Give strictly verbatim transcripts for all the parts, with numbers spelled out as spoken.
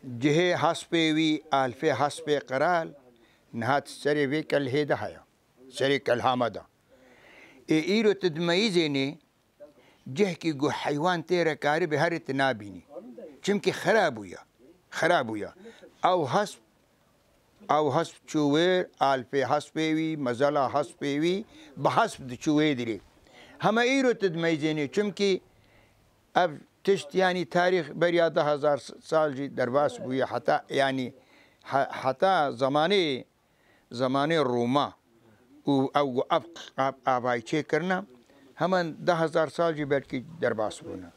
Cihê hespê wî, alfê hespê qral, niha serê vê kelhê de heye. Serê kelha me de. Ê îro tu dimeyizênê, cihkî ku heywan tê re karibe herê tu nabînî. Çimkî xira bûye. Xira bûye. Ew hesp, ew hesp çû wêr, alfê hespê wî, mezela hespê wî, bi hesp diçû wê dirê. Hema îro tu dimeyizênê, çimkî ev tişt, yanî tarîx beriya du hezar sal jî derbas bûye, heta, yanî, he-, heta zemanê, zemanê Roma û ew ku ev, ev avayî çêkirine, heman du hezar sal jî belkî derbas bûne.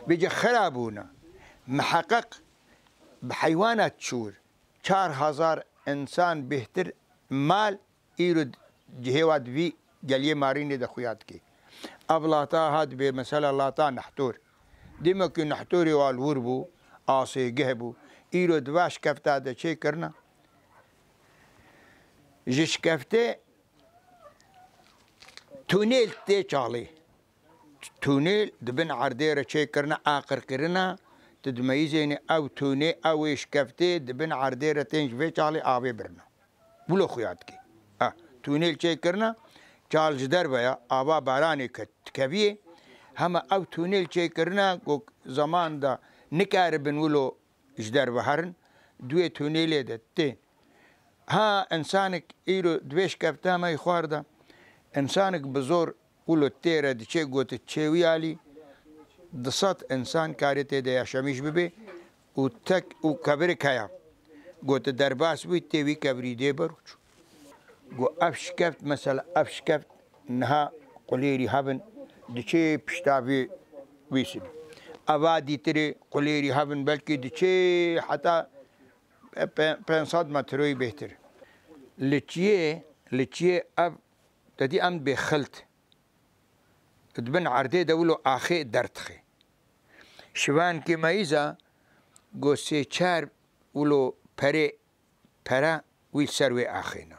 Vêce xira bûne. Miheqeq bi heywanat çûr. Çar hezar însan bêhtir mal îro cihê wa di vî geliyê Marînê de xuya dike. Ev lata ha dibê mesela lata Nehtor. Dêmekî Nehtorê wa li wir bû, asêgeh bû. Îro di va şikefta de çêkirine. Ji şikeftê tunêl tê çalê. Tunêl di bin erdê re çêkirine, aqirkirine, tu dimeyizênê ew tunê, ew ê şikeftê di bin erdê re tên ji vê çalê avê birine. Wilo xuya dike. Ah, tunêl çêkirine, çal ji derve ya, ava baranê ke-, dikeviyê. Hema ew tunêl çêkirine, ku zeman de nikaribin wilo ji derve herin, di wê tunêlê de tên. Ha, însanek îro di vê şikefta me yê xwar de, însanek bi zor wilo tê re diçê, gote çê wî alî, du sed însan karê tê de yaşamîş bibe û tek û kevirek heye. Gote derbas bû, tê wî kevirî dê ber û çû. Got ev şikeft, mesela ev şikeft niha qulêrî hebin, diçê pişta vê wî sin. Eva dîtirê qulêrî hebin, belkî diçê heta pe-, pênc sed metroyî bêhtir. Li çiyê, li çiyê ev, te dî em bê xilt. Di bin erdê de wilo axê derdixe. Şivankê meyîza go sê çar wilo perê, pere wî li ser wê axêne.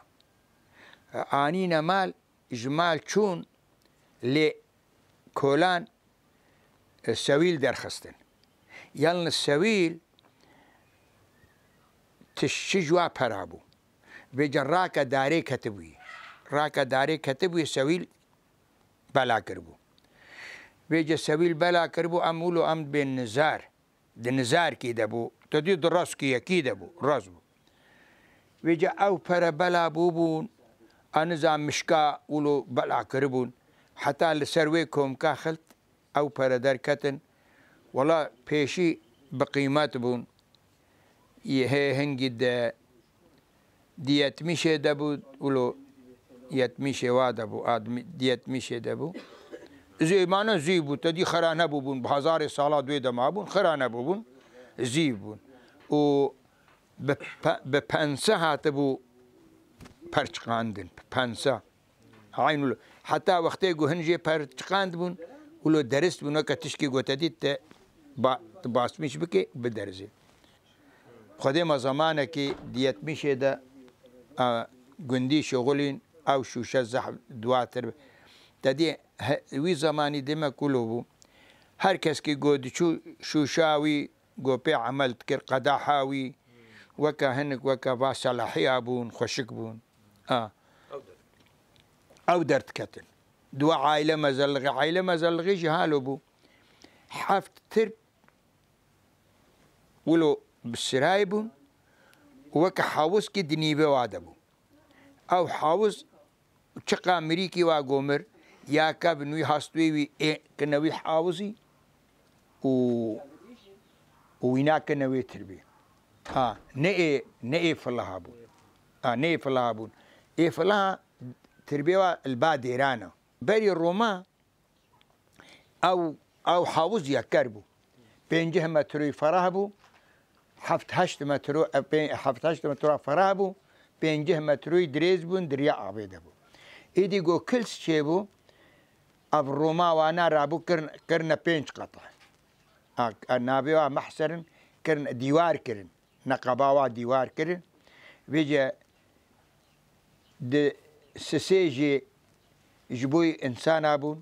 Anîne mal, ji mal çûn lê kolan, e, sewîl derxistin. Yalnız sewîl tiştî ji wa pera bû. Vêce rake darê ketibûyî. Rake darê ketibûyî sewîl bela kiribû. Vêce sewîl bela kiribû, em wilo em dibên nizar. Di nizarkî de bû. Te dî di reskî yekî de bû. Rez bû. Vêce ew pere bela bûbûn, a niza mişka wilo bela kiribûn. Heta li ser wê komka xilt ew pere derketin. Wela pêşî bi qîmet bûn. Yê hê hingî de di yetmişê de bû, wilo yetmişê wa de bû, admi-, di yetmişê de bû. Zî, mane zî bû, te dî xira nebûbûn, bi hezarê sala duê de mabûn, xira nebûbûn, zî bûn. Û bi pe-, bi pense hatibû perçiqandin, bi pense. Eyn wilo. Heta wextê ku hin jê perçiqand bûn, wilo derist bûn, weke tişkî ku te dît te ba-, tu basmîş bike, biderizê. Xwedê me zemanekî di yetmişê de, a, gundî şixulîn, ew şûşe zehf duatir. Te dî he-, wî zemanî dêmek wilo bû. Her keskî ku diçû şûşa wî, ku pê emel dikir, qedaha wî, weke hinik, weke va selahiya bûn, xweşik bûn. A. Ew derdiketin. Di we aile mezellixê, aile mezellixê jî halo bû. Heft tirp wilo bi sirayê bûn û weke hawizkî di nîvê wa de bû. Ew hawiz çiqa mirîkî wa gomir, ya kevin wî, hastwê wî ê kine wî hawizî û, û wî nakine wê tirbê. Ha, ne ê, ne ê filaha bûn. Ha, ne ê filaha bûn. Ê filaha tirbê wa li ba dêran e. Berî Roma ew, ew hawiz yeker bû. Pêncî metroyî ferah bû, heft heşt metro, e, pê-, heft heşt metro ferah bû, pêncî metroyî dirêz bûn, di riya avê de bû. Êdî go kils çêbû, ev Roma wana rabû kirin, kirine pênc qata. A, a, navê wa mehserin, kirin, dîwar kirin. Neqeba wa dîwar kirin. Vêce di sisê jî ji bo însana bûn.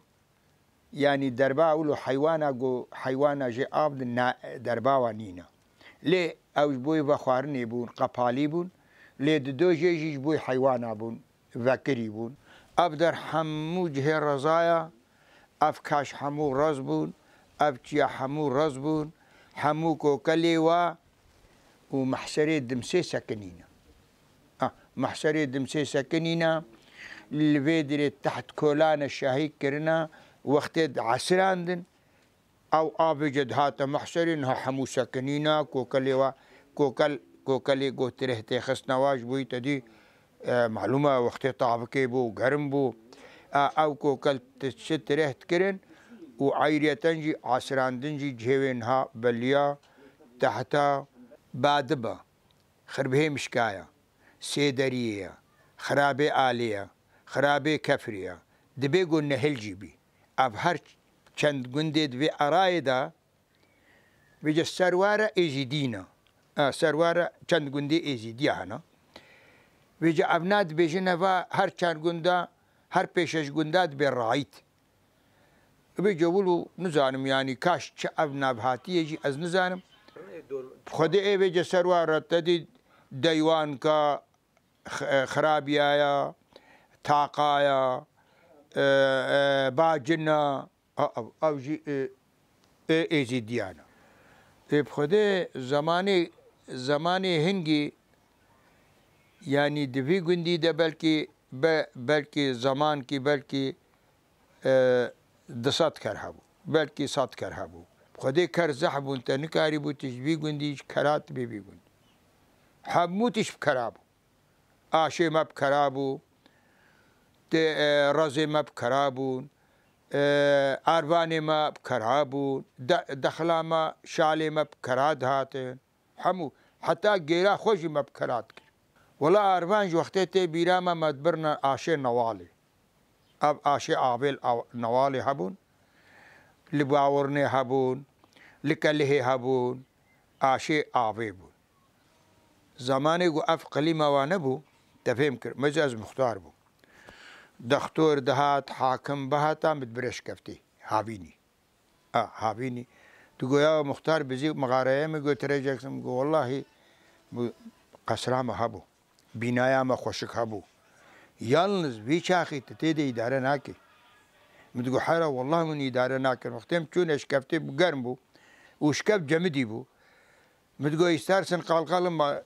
Yanî derba wilo heywana go, heywana jê av di na-, derba wa nîne. Lê ew ji bo vexwarinê bûn, qepalî bûn. Lê di dojê jî ji bo heywana bûn, vekirî bûn. Ev der hemû cihê rezaya, ev kaş hemû rez bûn, ev çiya hemû rez bûn, hemû kokelê wa û mehserê Dimsê sekinîne. Ah, mehserê Dimsê sekinîne, li vê dirê teht kolane şahî kirine, wextê diesirandin, ew avê ce dihate mehserê, niha hemû sekinîne, kokelê wa, kokel, kokelê got tireh tê xistine wa, ji bo yî te dî, e, malûm e, wextê tavikê bû, germ bû. E, ew kokel ti-, çi tireh dikirin û eyriyeten jî asirandin jî cihê wê niha beliya tehta badiba. Xirbihê mişka ye, sêderiyê ye, xirabê alê ye, xirabê kefrê ye. Dibê ku nehil jî bî. Ev her çend gundê di vê erayê de, vêce serware êzîdî ne. E, serware çend gundê êzîdiya hene. Vêce ev na dibêjin eva her çend gunda, her pêşeş gunda dibê rayît. Vêce wilo nizanim, yanî kaş çi ev nav hatiye jî ez nizanim. Xwedê ê vêce serware te dî deywanka, x-, e, xirabiyaya, taqaya, e, e, bacina, a, ev, ev jî, e, ê êzîdiyan e. Ê bi Xwedê zemanê, zemanê hingî, yanî di vî gundî de belkî be, belkî zemankî, belkî, e, du sed ker hebû, belkî sed ker hebû. Xwedê ker zehf bûn, te nikarîbû tu ji vî gundî ji kera tu bê vî gundî. Hemû tişt bi kera bû. Aşê me bi kera bû, tê, e, rezê me bi kera bûn, e, ervanê me bi kera bûn, de-, dexila me, şalê me bi kera dihatin. Hemû, heta gêra xwe jî me bi kera dikir. Wela ervan ji wextê tê bîra me, me dibirne aşê Newalê. Ev aşê avê li Aw-, Newalê hebûn, li Bawirnê hebûn, li Kelihê hebûn, aşê avê bûn. Zemanê ku ev qilîma wa nebû, te fêm kir. Mesela ez muxtar bûm. Dextor dihat, hakim bihata, min dibire şkeftê. Havînî. A, havînî. Tu go ya muxtar bizî mixareye min, got tireceksin, go wellahî bu qesra me hebû. Bînaya me xweşik hebû. Yalniz vî çaxî tu tê de îdare nakî. Min digo hera wellah min îdare nakin. Wextê min çûne şkeftê bi germ bû û şkeft cemidî bû. Min digo îstersin qalqalin ma,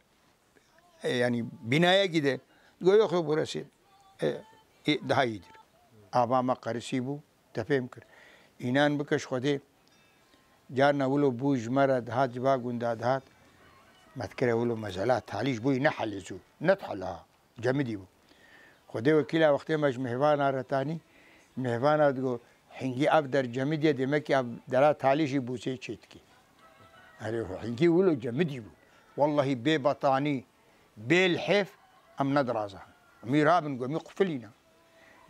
e, yanî bînayekî de. Digo yox yox burası, e, e, daha iyidir. Ava me qerisî bû. Te fêm kir. Înan bike ji Xwedê. Carna wilo bû ji me re dihat, ji va gunda dihat. Me dikire wilo mezela talî ji bo yî ne helê zû. Ne dihela. Cemidî bû. Xwedê wekîla wextê me ji mêhvana re tanî, mêhvana digo, hingî ev der cemidî ye, demek ki ev dera talî jî bûzê çê dikê. Erê, hingî wilo cemidî bû. Wellahî bê betanî, bê lihêf em nedirazan. Em î rabin go, em î qufilîne.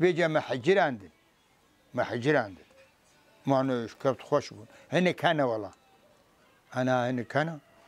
Vêce me hecirandin. Me hecirandin. Mano şkeft xweş bûn. Hinek hene wela. Ana hinek hene.